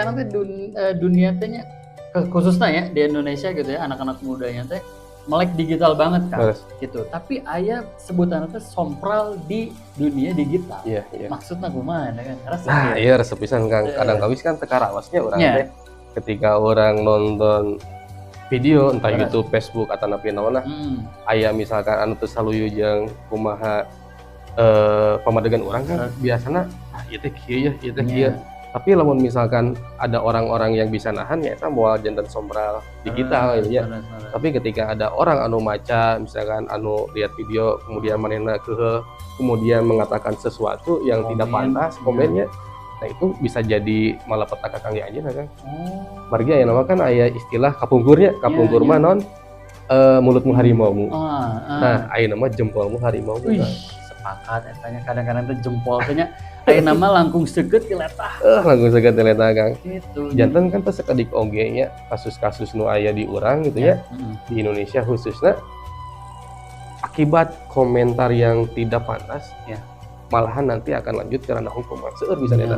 sekarang teh dunia teh nya, khususnya ya di Indonesia gitu ya, anak-anak mudanya teh melek digital banget kan gitu. Tapi aya sebutan teh sompral di dunia digital. Iya. Maksudnya kumaha ya kan? Resep Nah, ya? iya, resep pisan, Kang. Kadang kawis kan teu karaosnya urang teh ketika orang nonton video entah YouTube, Facebook atau napi naon lah, aya misalkan anu teu saluyu jeung kumaha pamadegan urang kan, biasana, "Ah, ieu teh kieu ya, ieu teh kieu." Tapi lamun misalkan ada orang-orang yang bisa nahan ya, eta moal janten sompral digital gitu ya. Beres, beres. Tapi ketika ada orang anu maca, misalkan anu lihat video, kemudian manehna keukeuh, kemudian mengatakan sesuatu yang tidak Komen, pantas, komennya, nah, itu bisa jadi malapetaka kangge anjeunna, Kang. Margi aya nama kan aya istilah kapungkurnya, kapungkur mah naon, mulutmu harimaumu. Nah, ayeuna mah jempolmu harimaumu, Wih, Kang. Sepakat eta nya. Kadang-kadang teh jempol teh nya ayeuna mah langkung seukeut diletah. Langkung seukeut diletah, Kang. Gitu. Janten kan teh sakedik oge nya kasus-kasus nu aya di urang gitu ya, di Indonesia khususnya, akibat komentar yang tidak pantas, malahan nanti akan lanjut ke ranah hukum. Seueur bisa eta.